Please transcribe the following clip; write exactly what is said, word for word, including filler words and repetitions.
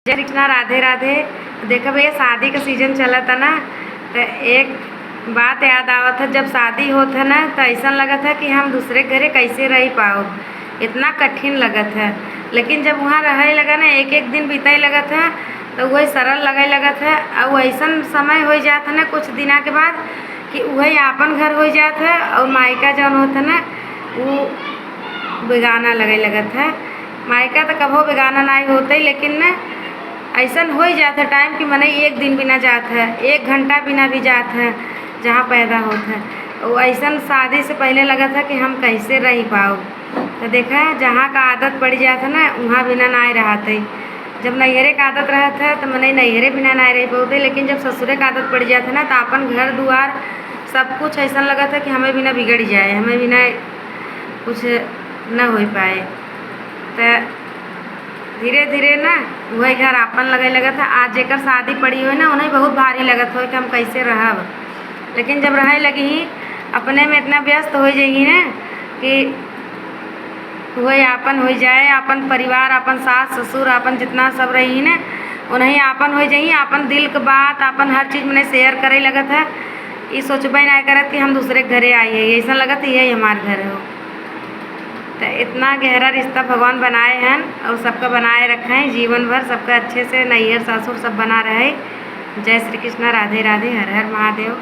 जय श्री कृष्णा, राधे राधे। देखा भैया, शादी का सीजन चलत है ना, तो एक बात याद आवत है, जब शादी होत है ना, तो ऐसा लगत है कि हम दूसरे के घरे कैसे रह पाओ, इतना कठिन लगत है। लेकिन जब वहाँ रहे लगा ना, एक एक दिन बीते लगत है, तो वही सरल लगे लगत है। और ऐसा समय हो जात है ना कुछ दिना के बाद कि वही आपन घर हो जात है और मायका जौन होत है ना, वो बेगाना लगे लगत है। मायका तो कबो बेगाना नाई होते, लेकिन न, ऐसन हो ही जात है टाइम कि मनई एक दिन बिना जात है, एक घंटा बिना भी जात है, जहाँ पैदा होत है। वो ऐसन शादी से पहले लगत है कि हम कैसे रह पाओ। तो देखा, जहाँ का आदत पड़ जात है ना, वहाँ बिना नाई रहते। जब नैहरे का आदत रहत है, तो मनई नैहरे बिना नाई रह पाते, लेकिन जब ससुरे का आदत पड़ जात है ना, तो अपन घर दुआर सब कुछ ऐसा लगत है कि हमें बिना बिगड़ जाए, हमें बिना कुछ न हो पाए। तो धीरे धीरे ना वही घर आपन लगे लगत है। आज जेकर शादी पड़ी हो ना, उन्हें बहुत भारी लगत हो कि हम कैसे रहब, लेकिन जब रहे लगी ही, अपने में इतना व्यस्त हो जाइए ना कि वही आपन हो जाए, आपन परिवार, आपन सास ससुर, आपन जितना सब रही ना, उन्हें आपन हो जाइए, आपन दिल के बात, आपन हर चीज मने शेयर करे लगत है। ये सोचबे ना करत कि हम दूसरे के घरे आई है, ऐसा लगत यही हमार घर हो। तो इतना गहरा रिश्ता भगवान बनाए हैं और सबका बनाए रखें, जीवन भर सबका अच्छे से नैहर सासुर सब बना रहे। जय श्री कृष्णा, राधे राधे, हर हर महादेव।